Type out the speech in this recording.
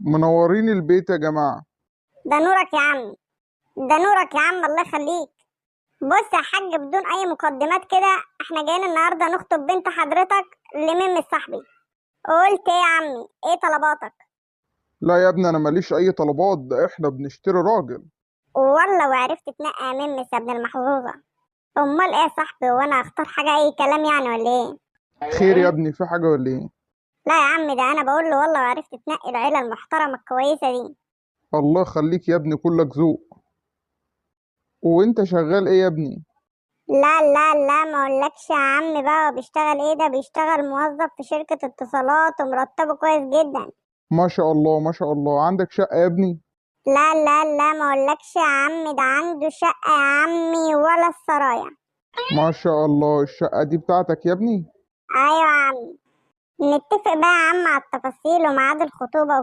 منورين البيت يا جماعة. ده نورك يا عم، ده نورك يا عم، الله يخليك. بص يا حاج، بدون اي مقدمات كده احنا جايين النهارده نخطب بنت حضرتك لميم صاحبي. قلت ايه يا عمي؟ ايه طلباتك؟ لا يا ابني، انا ماليش اي طلبات، ده احنا بنشتري راجل. والله وعرفت تنقي يا ميم يا ابن المحظوظه. امال ايه يا صاحبي، وانا اختار حاجة اي كلام يعني ولا ايه؟ خير يا ابني، في حاجة ولا ايه؟ لا يا عم، ده انا بقول له والله وعرفت تنقي العيلة المحترمة الكويسة دي. الله يخليك يا ابني، كلك ذوق. وانت شغال ايه يا ابني؟ لا لا لا، ما اقولكش يا عم بقى هو بيشتغل ايه، ده بيشتغل موظف في شركة اتصالات ومرتبة كويس جدا. ما شاء الله ما شاء الله. عندك شقة يا ابني؟ لا لا لا، ما اقولكش يا عم، ده عنده شقة يا عمي ولا السرايا. ما شاء الله، الشقة دي بتاعتك يا ابني؟ ايوه يا عم. نتفق بقى يا عم على التفاصيل وميعاد الخطوبة.